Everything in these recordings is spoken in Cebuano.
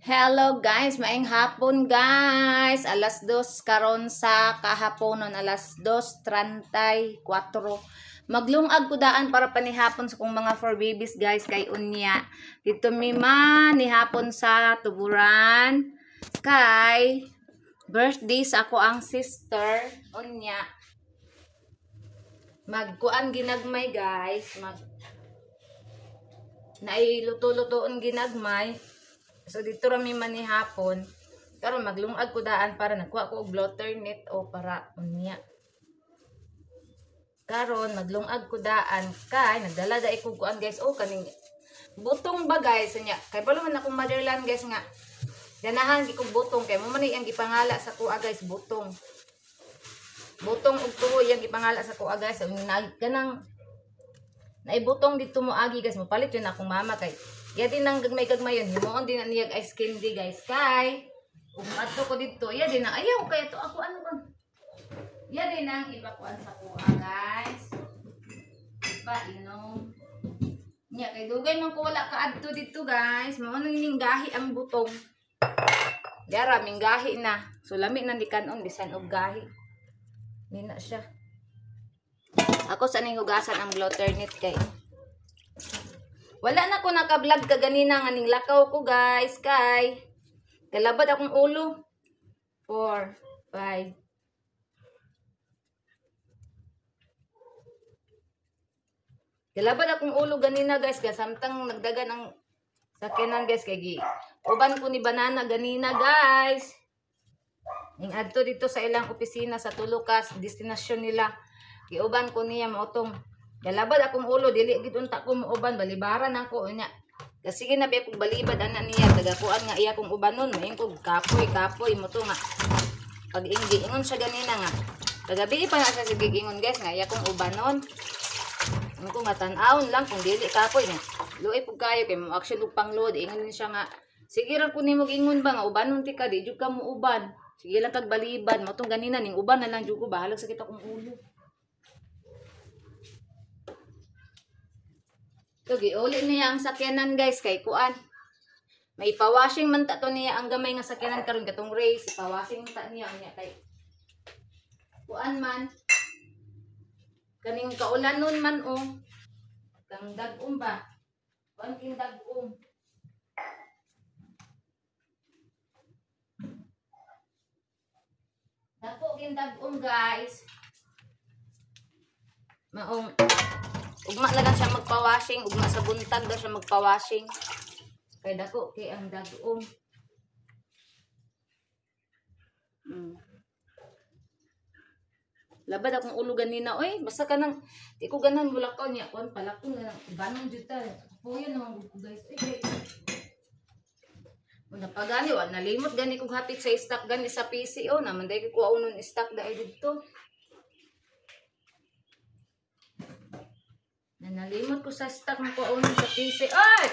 Hello guys, maayong hapon guys. 2:00 karon sa kahaponon, 2:34. Maglungag ko daan para panihapon sa kong mga four babies guys kay unya. Dito mi man nihapon sa tuburan kay birthday sa ako ang sister unya. Magkuan ginagmay guys, mag nailuto-lutoon ginagmay. So dito ra mi manihapon. Karon maglungag ko daan para nagkuha ko og blotter net o para unya. Karon maglungag ko daan kay nagdala dai ko kuan guys o kaning butong ba guys unya. Kay balo man akong motherland guys nga ganahan gi kog butong kay mo man ang gipangala sa kuha guys butong. Butong og tuo iyang gipangala sa kuha guys. So, kanang naibutong dito mo agi guys, mopalit yun akong mama kay iya din ang gagmay-gagmay yun. Himuon din na niyag ice candy guys kay ug adto ko dito iya din ang ayaw kay to ako ano kon. Iya din ang ipakuan sa kuha guys. Ipa inom. Nya kay dugay man ko wala ka adto dito guys. Mao nang ning gahi ang butong. Dara ming gahi na. So lami na ni kanon bisan og gahi. Ni na siya. Ako sa ning hugasan ang blotter net kay wala na ko naka-vlog kaganina nga ning lakaw ko guys kay kalabad akong ulo. 4 5. Kalabad akong ulo ganina guys kay samtang nagdagan ang sakyanan guys kay gi uban ko ni banana ganina guys. Ning adto dito sa ilang opisina sa Tulukas, destinasyon nila. Giuban ko niya maotong galabad akong ulo, dili gid unta ko muuban, balibaran ako unya. Kasi sige na bi akong balibad ana niya, tagakuan nga iya kong ubanon, maing ko kapoy kapoy mo to nga. Pag inggi ingon siya ganina nga. Kagabi pa na siya sige ingon guys nga iya kong ubanon. Ingon ko nga tan-awon lang kung dili kapoy nga. Luoy pud kayo kay mo action og pangload, ingon siya nga sige ra ko nimo ingon ba nga ubanon ti ka di jud ka muuban. Sige lang kag balibad mo tong ganina ning uban na lang jud ko, bahalag sakit akong ulo. So, giuli niya ang sakyanan guys kay kuan. May pawashing man ta to niya ang gamay nga sakyanan karon katong race, ipawashing ta niya unya kay kuan man. Kaning kaulanon man oh. Kang dag-om ba? Kuan king dag-om. Dako king dag-om guys. Maong ugma na lang siya magpa-washing, ugma sa buntag daw siya magpa-washing. Kay dako kay ang dag-om. Labad akong ulo ganina oy, basta kanang di ko ganahan mulakaw niya kuan palakon na banon jud ta. Puyo naman gud ko guys. Oy kay una pa gani wa nalimot gani kog hapit sa stock gani sa PC oh, naman day ko unon stock dai didto. Nalimot ko sa stock ng kuunan sa PC. Ay!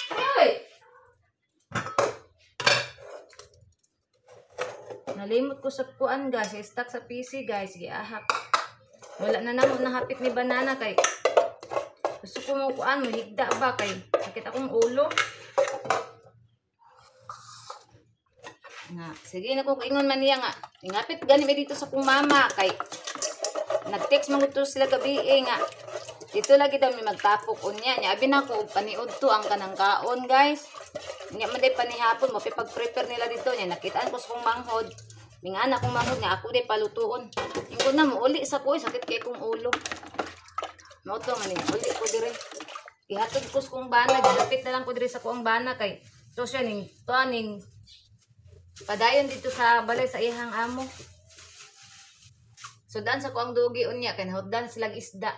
Ay! Nalimot ko sa kuan guys. Sa stock sa PC guys. Sige, ahap. Wala na namo nahapit ni banana kay. Gusto ko mo kuan. Mahigda ba kay. Sakit akong ulo. Nga. Sige na ko ingon man niya nga. Ingapit gani may dito sa kong mama kay. Nag-text man ko sila gabi eh, nga. Dito lagi daw may magtapok unya. Nya abi na ko og paniud to ang kanang kaon guys. Nya man day panihapon mo pag-prepare nila dito nya nakitaan ko sa kong manghod. Mingan akong manghod nga ako day palutuon. Ingko na mo uli sa ko sakit kay kong ulo. Mao to man uli ko dire. Ihatod ko sa kong bana, gilapit na lang ko dire sa kuang bana kay to siya ning to ning padayon dito sa balay sa iyang amo. So dan sa kuang dugi unya kay nahutdan sila isda.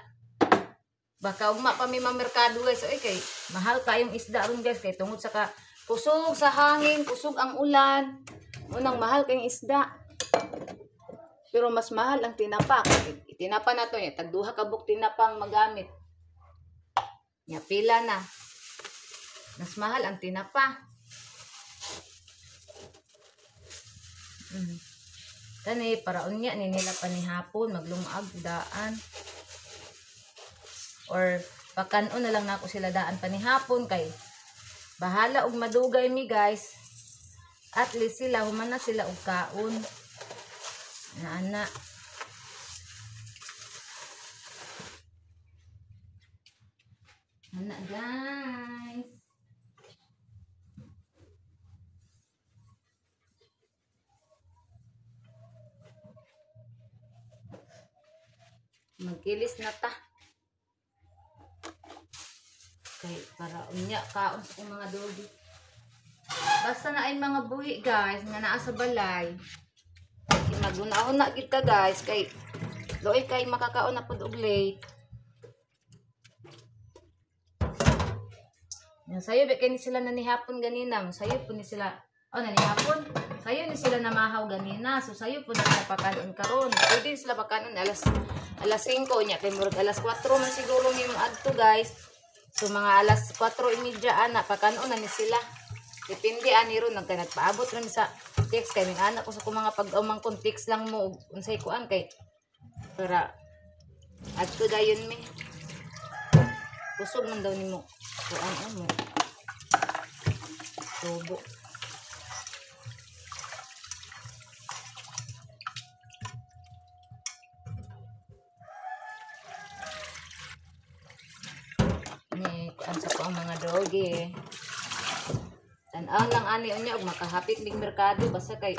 Baka ugma pa mi mamerkado guys. Oy kay mahal kayong isda ron guys kay tungod sa ka kusog sa hangin, kusog ang ulan. Unang mahal kayong isda. Pero mas mahal ang tinapa. Tinapa na to niya, tag duha ka buk tinapang magamit. Nya pila na. Mas mahal ang tinapa. Kani para unya ni nila panihapon maglungag daan. Or pakanon na lang nako sila daan panihapon kay Bahala og madugay mi guys. At least sila human na sila og kaon. Ana. Ana guys. Magkilis na ta. Kay para unya kaon sa akong mga dogi. Basta na ay mga buhi guys nga naa sa balay. Maguna-una gid ka guys kay loy kay makakaon na pud og late. Yan sayo ba kay ni sila nanihapon ganina, sayo po ni sila. Oh, nanihapon. Sayo ni sila namahaw ganina. So sayo po ni sila pakanon karon. Pwede sila pakanon alas 5 nya kay murag alas 4 man siguro mi adto guys. So mga alas 4:30 ana pakanon na ni sila. Depende ani ron nagpaabot ron sa text kay ming anak ko sa kung mga pag-umangkon text lang mo unsay kuan kay para adto dayon mi. Kusog man daw nimo kuan mo. Tubo. Ni kuan sa ko ang mga dogi. Tan-aw lang ani unya og makahapit ning merkado basta kay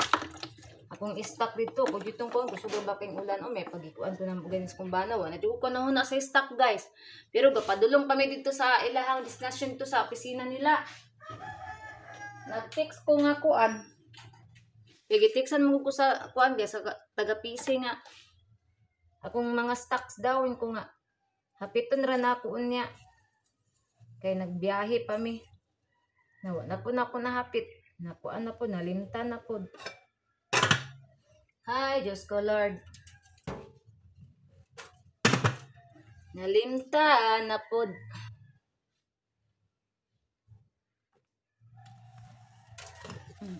akong stock dito kung ditong kuan kusog ba king ulan o may pagikuan ko nang ganis kung bana wa na jud ko nahuna sa stock guys. Pero gapadulong kami dito sa ilahang destination to sa opisina nila. Nag-text ko nga kuan. Gigitextan mo ko sa kuan guys sa taga PC nga akong mga stocks daw ko nga hapiton ra na ako unya. Kay nagbiyahe pa mi. Nawa na po na ako nahapit. Nakuan na po, nalimtan na po. Hi, Diyos ko Lord. Nalimtan na po.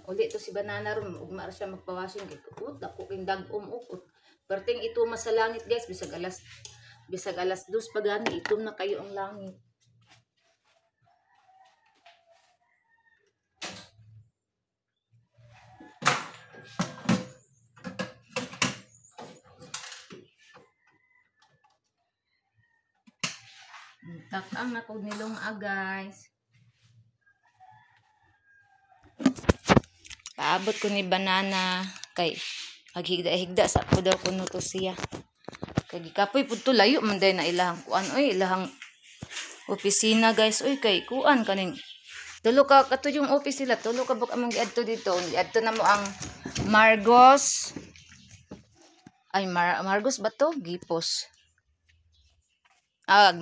Uli to si Banana ron. Ugma ra siya magpawashing. Ut, ako king dag-um ukot. Perting ito sa langit guys. Bisag alas 2 pa gani. Itom na kayo ang langit. Takang ako nilong guys. Paabot ko ni Banana kay maghigda-higda sa ko daw kuno to siya. Kay gikapoy pud to layo man day na ilahang kuan oy, ilahang opisina guys oy kay kuan kaning tulo ka kato yung office nila, tulo ka buk among giadto dito. Giadto na mo ang Margos. Ay Margos ba to? Gipos.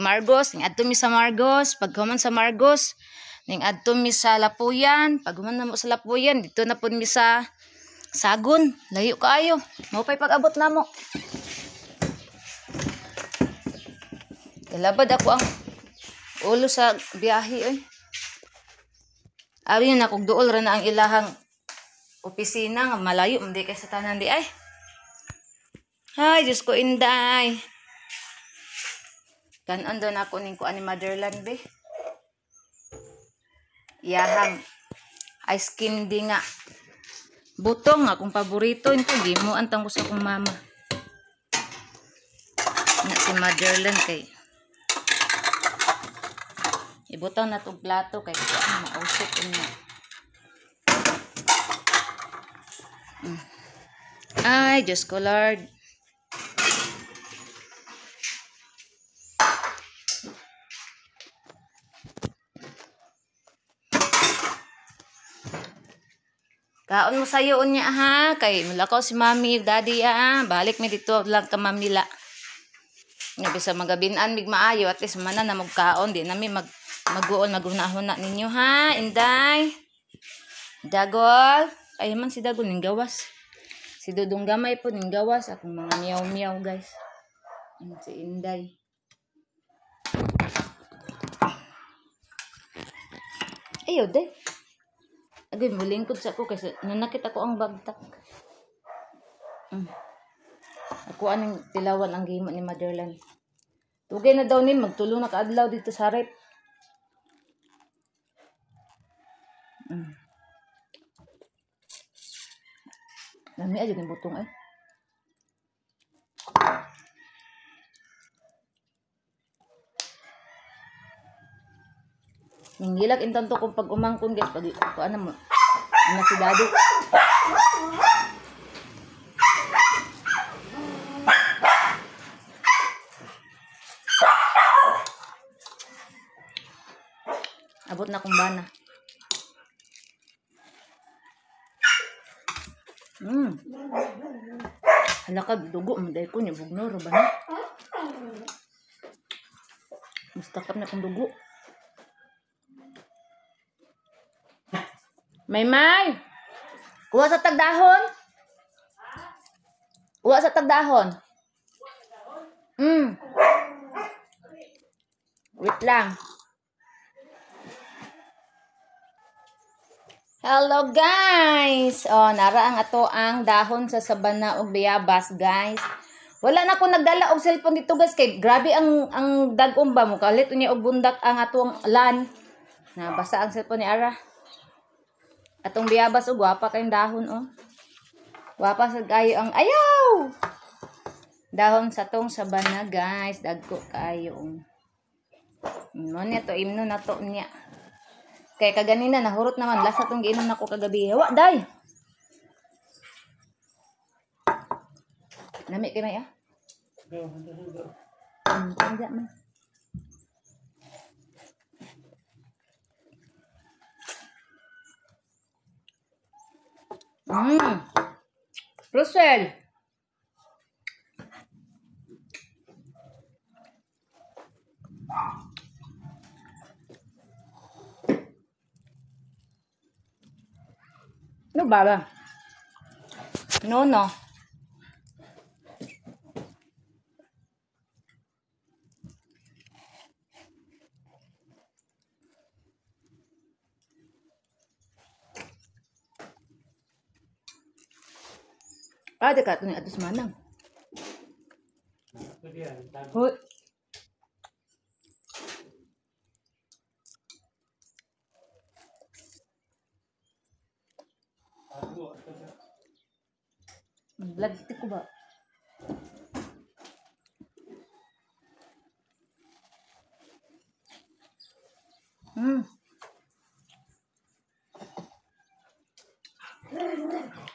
Margos, ning adto mi sa Margos, paghuman sa Margos, ning adto mi sa Lapuyan, paghuman na mo sa Lapuyan, dito na pud mi sa Sagun, layo kaayo. Mao pay pag-abot namo. Kalabad ako ang ulo sa biyahe oy. Abi na kog duol ra na ang ilahang opisina nga malayo man di kay sa tanan di ay. Hay Diyos ko Inday. Kanon daw na ako ning kuan ni Motherland be. Iyahang ice candy nga. Butong akong paborito nito gimuan tang ko sa akong mama. Na si Motherland kay ibutang na tog plato kay kuan mausok unya. Ay Diyos ko Lord. Kaon mo sayo unya ha, kay mulakaw si mami, daddy ha, balik mi dito lang ka mamila. Nga bisa magabinan mig maayo, at least mana na magkaon, di nami maguol maghunahuna ninyo ha, Inday. Dagol, ay man si Dagol ning gawas. Si Dudong gamay po ning gawas akong mga miyaw-miyaw guys. Si Inday. Ayo day. Agay, mulingkod sa ako kasi nanakit ako ang bagtak. Ako aning tilawan ang gihimo ni Motherland. Tugay na daw ni magtulo na kaadlaw dito sa rep. Lami aja yung butong eh. Nangilak intanto kung pag umangkon guys, pag kuan mo. Ano si Daddy? Abot na kong bana. Hala ka, dugo. Maday ko niya. Bugnor ba na? Mustakap na kong dugo. May-may! Kuha sa tagdahon? Kuha sa tagdahon? Wait lang. Hello guys! Oh, nara ang ato ang dahon sa sabana og bayabas guys. Wala na ko nagdala og cellphone dito guys kay grabe ang dag-om ba mo kalit unya og bundak ang atong lan. Nabasa ang cellphone ni Ara. Atong bayabas og gwapa kayong dahon oh. Gwapa sad kayo ang ayaw. Dahon sa tong sabana guys, dagko kayo. Mo niya to imno na to niya. Kaya kaganina nahurot naman lasa tong giinom nako kagabi. Wa day. Nami kay may ah. Go. Man. Russell. No baba. No no. Ah, di ka ito ni Atos Manang. Hoy. Vlog ko ba?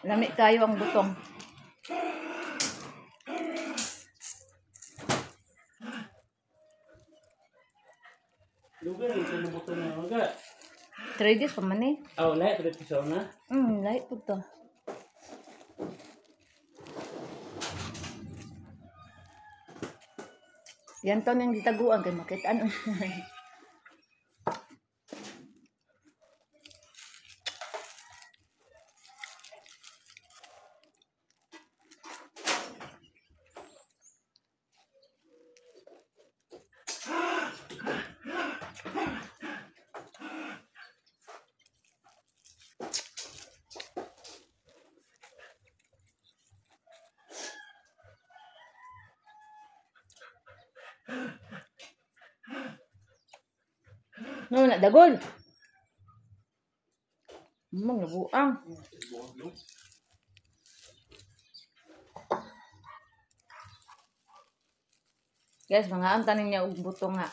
Lami kayo ang butong. Lugar ito ng butong na maga. 3 days pa man eh. Oh, lahat ito sa una? Lahat po ito. Yan to nang gitaguan kay makita ano. No, na dagol. Mga buang. Guys, mga ang tanin niya og buto nga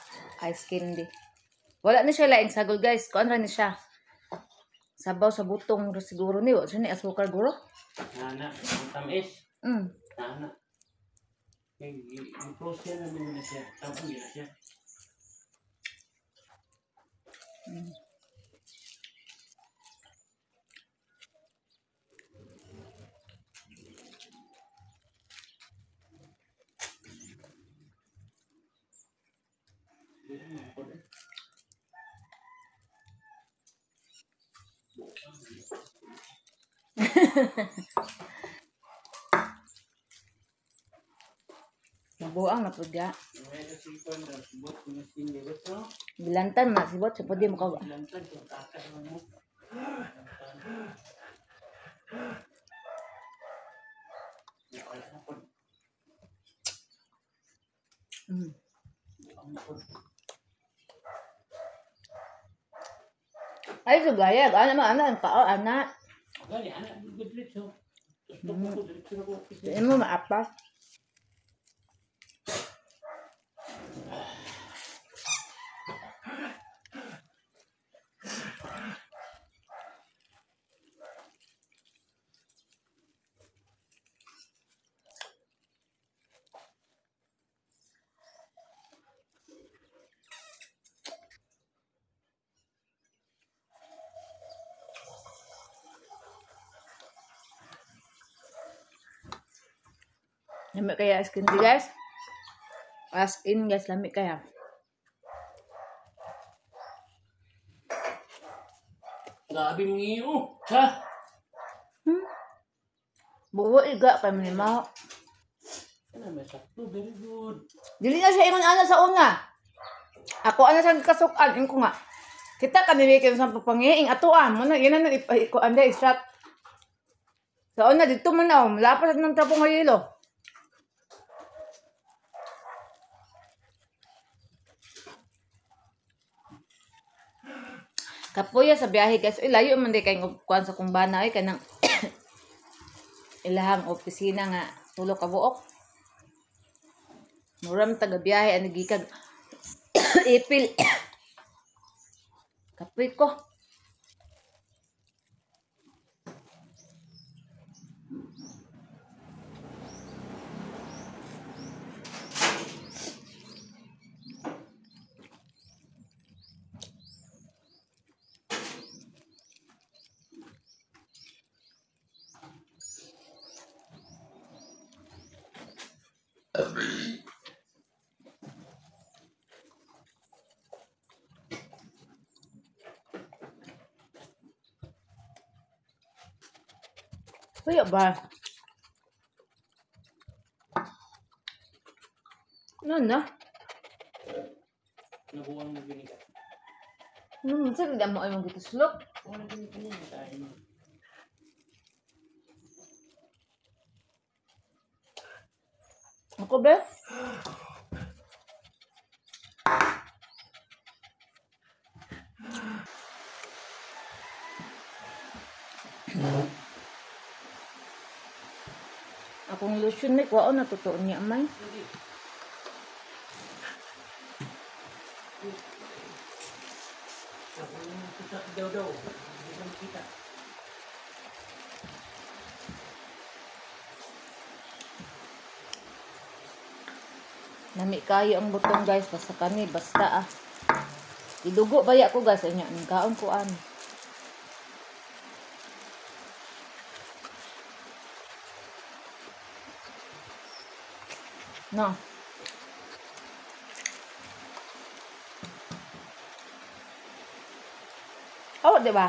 ice candy. Wala ni siya lain sagol guys. Kuan ra ni siya. Sabaw sa butong siguro ni, wa siya ni asukar guro. Nana, tamis. Nana. Kay i-process na din siya. Tapos na siya. Nabuang na pud ga. Bilantan na sibot sa pwede mo ka. Ay sugaya, ana man ana ang kao ana. Gani ana diretso. Gusto ko diretso na ko. Di mo maapas. Lami kaya ice cream guys. As in guys, lami kaya. Grabe mong iyo. Ha? Buo iga kay mo. Ano may sakto, very good. Dili na siya ingon ana sa una. Ako ana sa kasukan ingon ko nga. Kita kanili kayo sa papangiing atuan mo na yun na ikuan day shot. Sa una dito man na lapas ng tapong hayilo. Kapuya sa biyahe guys. Uy, layo man di kay kuan sa kumbana ay kanang ilahang opisina nga tulo ka buok. Muram taga biyahe ang gikag ipil. Kapuy ko. Kaya ba? Ano na? Nabuang mo gini. Ano mo sa mo ay mong gituslok? Wala gini kini tayo. Ako ba? Akong lotion may kuwaon na totoo niya may. Daw daw. Hindi ko makita. Nami kayo ang butong guys, basta kani, basta ah. Idugo baya ko guys, anya ning kaon ko an. No. Oh, di ba?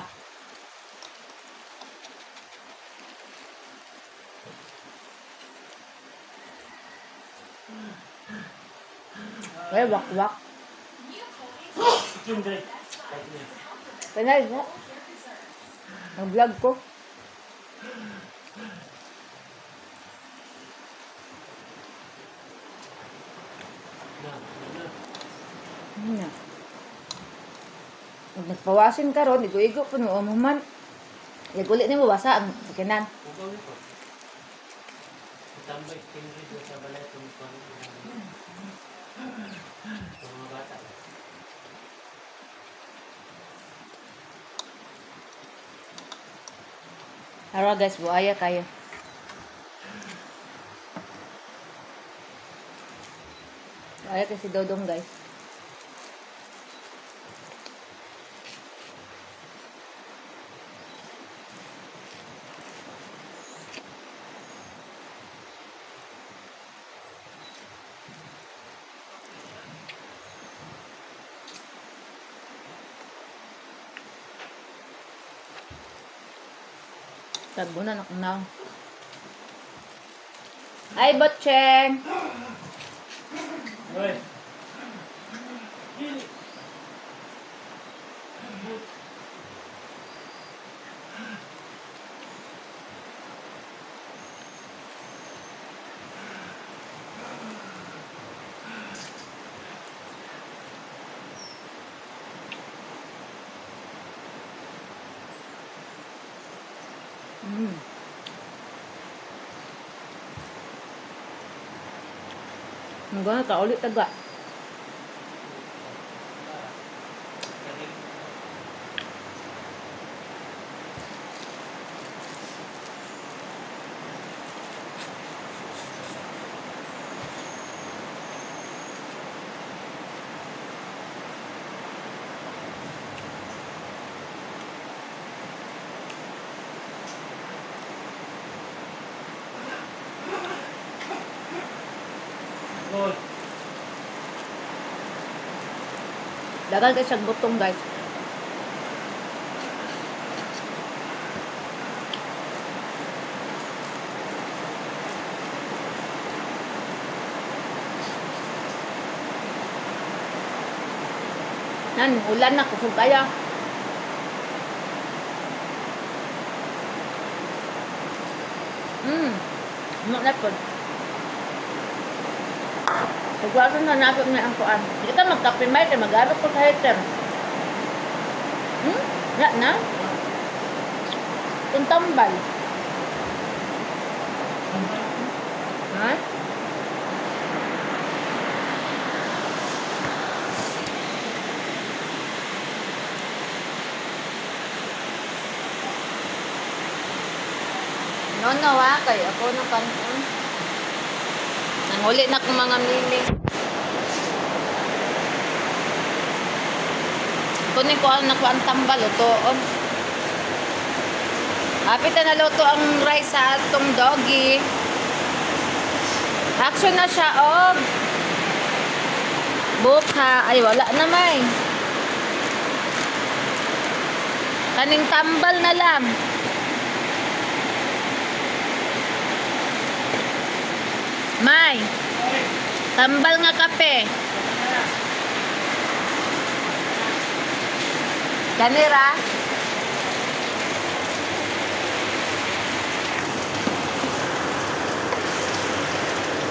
Ay, wak-wak. Pinay, no? Ang vlog ko. Na. Pag nagpawasin ka ron, igo-igo po no, man. Iguli ni mo basa ang sakinan. Tambay kindred sa balay kung mga bata. Ara guys, buaya kayo. Buaya kasi Dodong guys. Tabunan ako na. Ay, Botcheng! Hoy! Ang gana ka ulit taga. Dagan kay siyang butong, guys. Nan, ulan na, kusog kaya. Ano na po? Pagwasan na napit na ang kuan. Hindi ka magkape, Mike. Mag-aro ko sa heater. Wala na? Itong tambal. Ha? No, no, ha? Kay ako na kanon. Nanguli na akong mga mimi. Kunin ko ang nakuha ang tambal, lutoon. Hapit na naluto ang rice sa atong doggy. Action na siya, og buka. Ay, wala na may. Kaning tambal na lang. May, tambal nga kape. Kanira.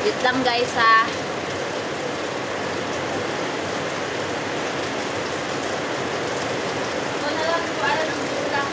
Wait lang guys ha. Ito na lang ko alam ng kulang.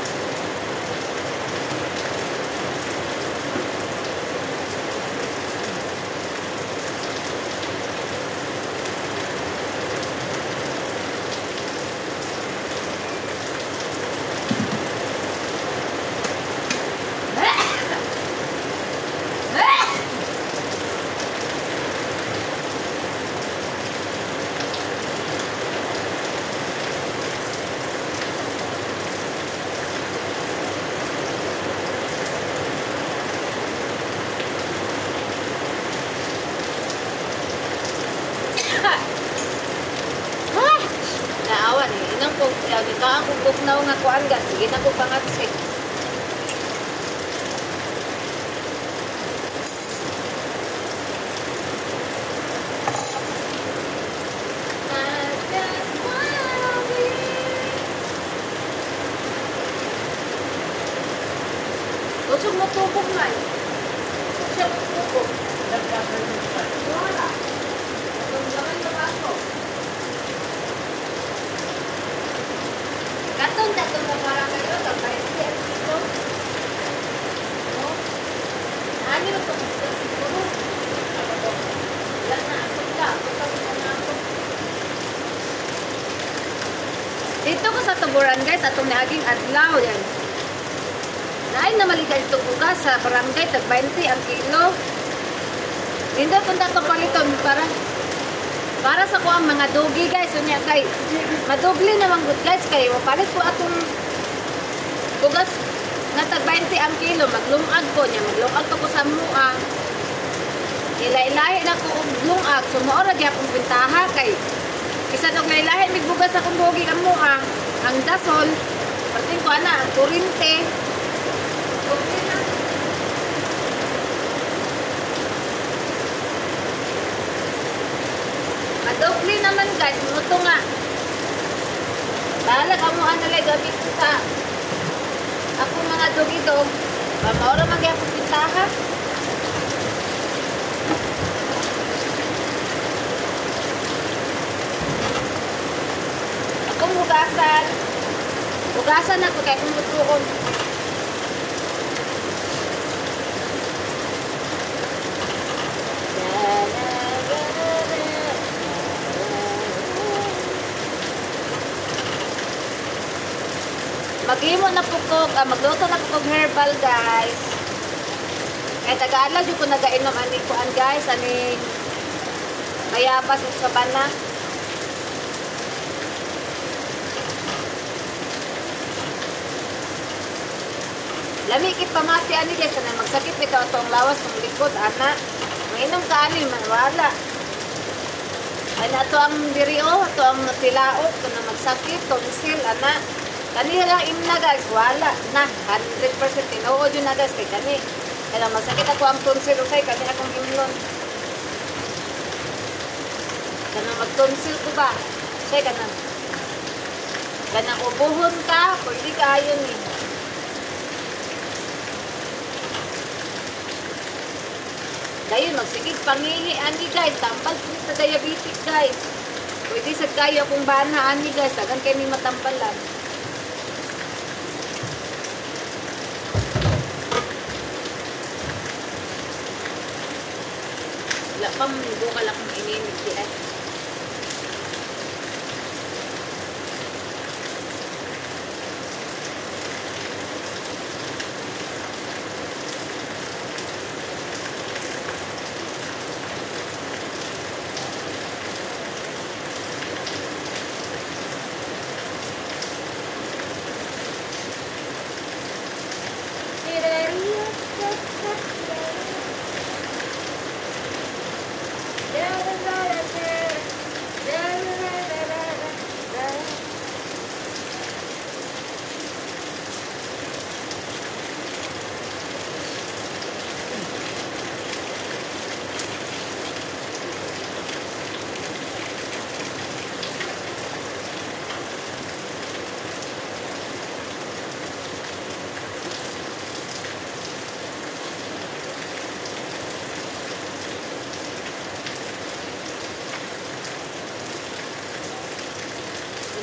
Naawa ni inang ko lagi ka ang bugnaw nga kuan gas sige na ko pangatsik. Usog mo tubog man. Usog siya mo tubog. Wala. Tunggaman na ba ako? Katong datong na parang kayo, tapay siya dito. No? Naani mo itong siguro. Wala na, ako ka. Ako ka, na ako. Dito ko sa Tuburan guys, atong naaging adlaw yan. Naay na maligay ito bugas sa barangay, tag 20 ang kilo. Nindot punta itong paliton para sa ko ang mga dugi guys. So niya kay madugli naman good guys kay mapalit ko atong bugas nga tag 20 ang kilo, maglungag ko niya, maglungag ko sa mua. Ilailahi na ko og lungag, so mao ra gyapon bentaha kay bisan og lailahi mig bugas akong dugi ang mua, ang gasol, perting ko ana ang kurinte. Okay na. Madugli naman guys, muto nga. Bahala ka mo analay gamit ko sa akong mga dugi-dog. Pamaura magyapon pintaha. Akong hugasan. Hugasan na ko kaya kung lutuon. Maghimo na po ko, magluto na po kog herbal, guys. Kaya tagaala jud ko nagainom ani kuan, guys, aning bayabas ug sabana. Lami kit pamati ani, guys, kanang magsakit bitaw atong lawas ng likod ana. Mainom ka ani man wala. Ay ato ang diri oh, ato ang tilaok kanang magsakit tonsil ana. Kani lang imna, guys, wala na 100% tinuod yun na, guys, kay kani. Kanang magsakit ako ang tonsil usay kani akong imnon. Kanang magtonsil ko ba? Usay kanang. Kanang ubuhon ka, pwede kaayo ni. Dayon magsigig pangihi ani, guys, tambal kini sa diabetic, guys. Pwede sad kayo akong bana ani, guys, dagan kay ni matambalan. Wala pa bukal akong ininit di ay.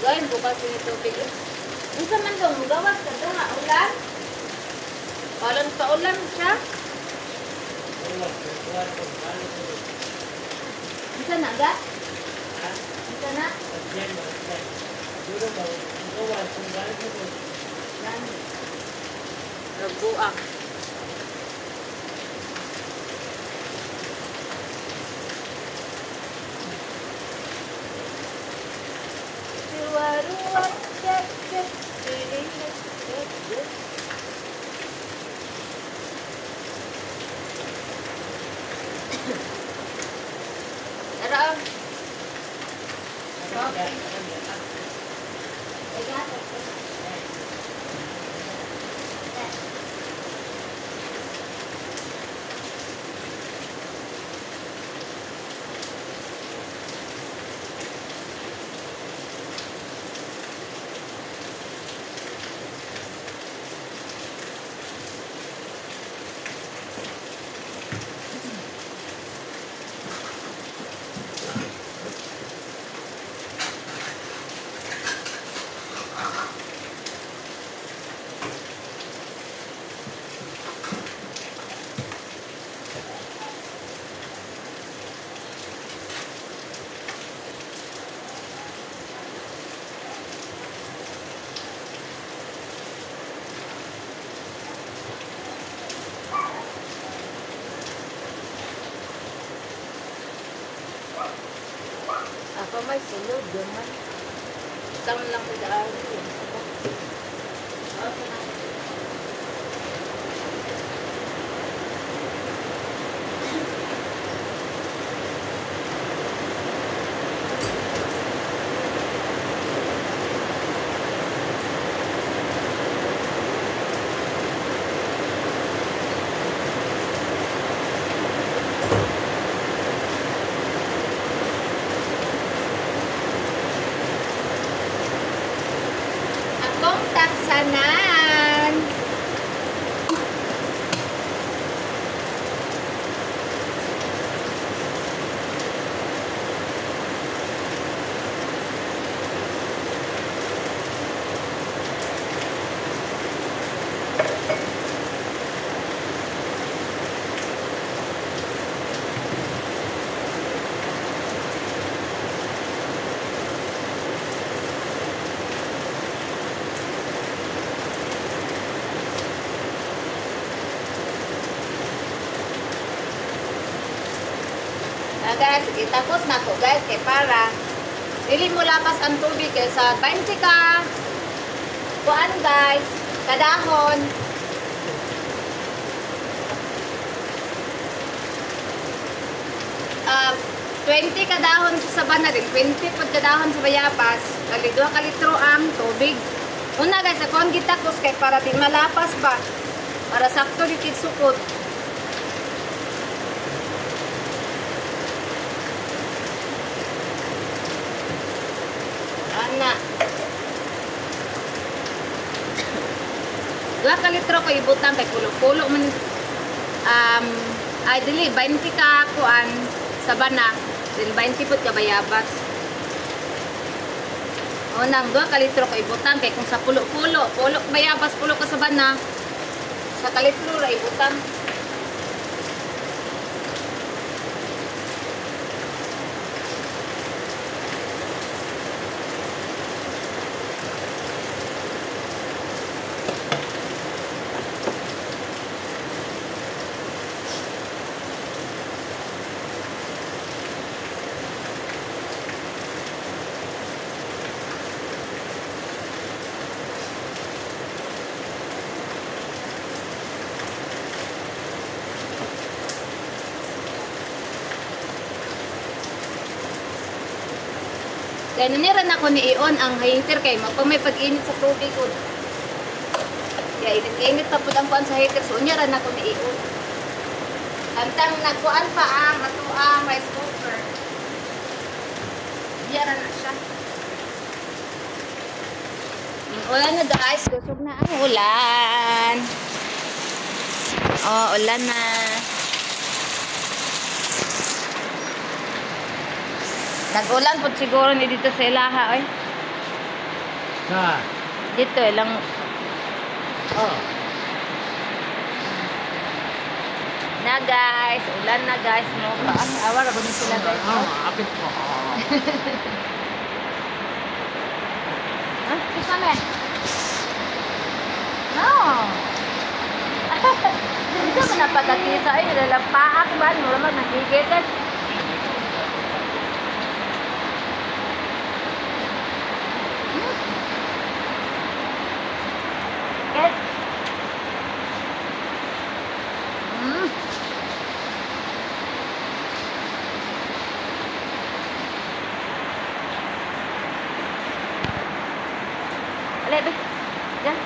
Guys, bukas ini tubig. Unsa man daw mugawas ka daw nga ulan? Paulan pa ulan siya. Unsa na ga? Unsa na? Rabuak. Tara. Ako may sulod, gaman. Tang lang ko daan. Taksanan. guys, itakos na ko guys kay para dili mo lapas ang tubig kay sa 20 ka kuan guys, kadahon. 20 kadahon sa sabana din, 20 pud kadahon sa bayabas, kali 2 ka litro ang tubig. Una guys, ako ang gitakos kay para di malapas ba, para sakto di sukot. Ana. 2 ka litro ko ibutang kay pulo-pulo man ay dili 20 ka kuan sabana, din 20 pud ka bayabas. O nang 2 ka litro ko ibutang kay kung sa pulo-pulo, pulo bayabas, pulo ka sabana, sa kalitro ra ibutang. Kaya naniran ako ni Ion ang heater kay mapag may pag-init sa tubig ko. Kaya init-init pa pud ang kuan sa heater, so unya ran ako ni Ion. Tantang nagkuan pa ang atoang rice cooker. Diya ra na siya. Ulan na guys, kusog na ang ulan. Oh, ulan na. Nag-ulan po siguro ni dito sa ilaha, oy. Sa? Dito, ilang... Oh. Na guys, ulan na guys. No? Awa, ragunin sila guys. Oh, apit ko. Ah, kiss na. No. Hindi mo napagkakisa. Ay, nilalampaak ba? Mura mag nagigitan. Yes. Ale, be. Diyan.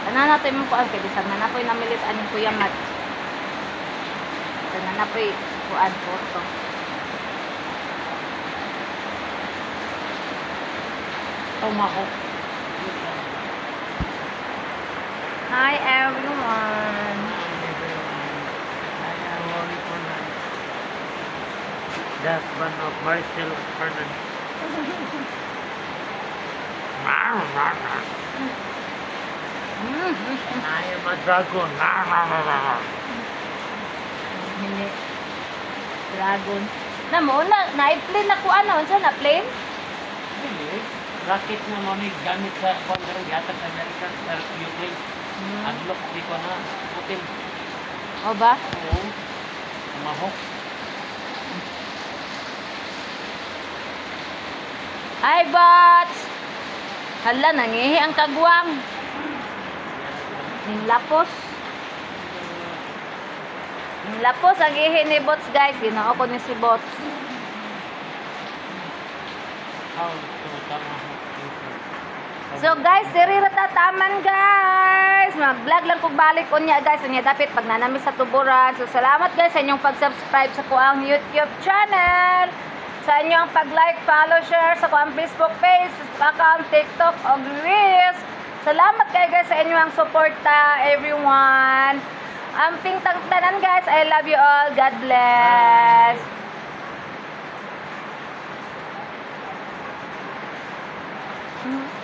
Tanan natin mo kuan kay bisag na napoy namilit aning Kuya Mat. Tanan napoy kuan photo. Tomahawk. Hi everyone. I am Wally Fernandez, the husband of Marcel Fernandez. I am a dragon. Hindi. Dragon. Na mo na na-plane na ko ano, unsa na plane? Really? Rocket na mo ni gamit sa kuan karon gihatag sa Amerika sa Ukraine. Adlok di ko na Putin. O ba? Oo. Tomahawk. Hi bots. Hala nangihi ang kagwang. Ning lapos. Ning lapos ang ihi ni bots guys. Ginoo ko ni si bots. How to tomahawk. So guys, diri ra ta taman guys. Mag-vlog lang kog balik unya guys. Unya dapit pag nanami sa tuburan. So salamat guys sa inyong pag-subscribe sa kuang YouTube channel. Sa inyong pag-like, follow, share sa kuang Facebook page, account, TikTok, og Reels. Salamat kayo guys sa inyong suporta, everyone. Amping tanan guys. I love you all. God bless. Bye.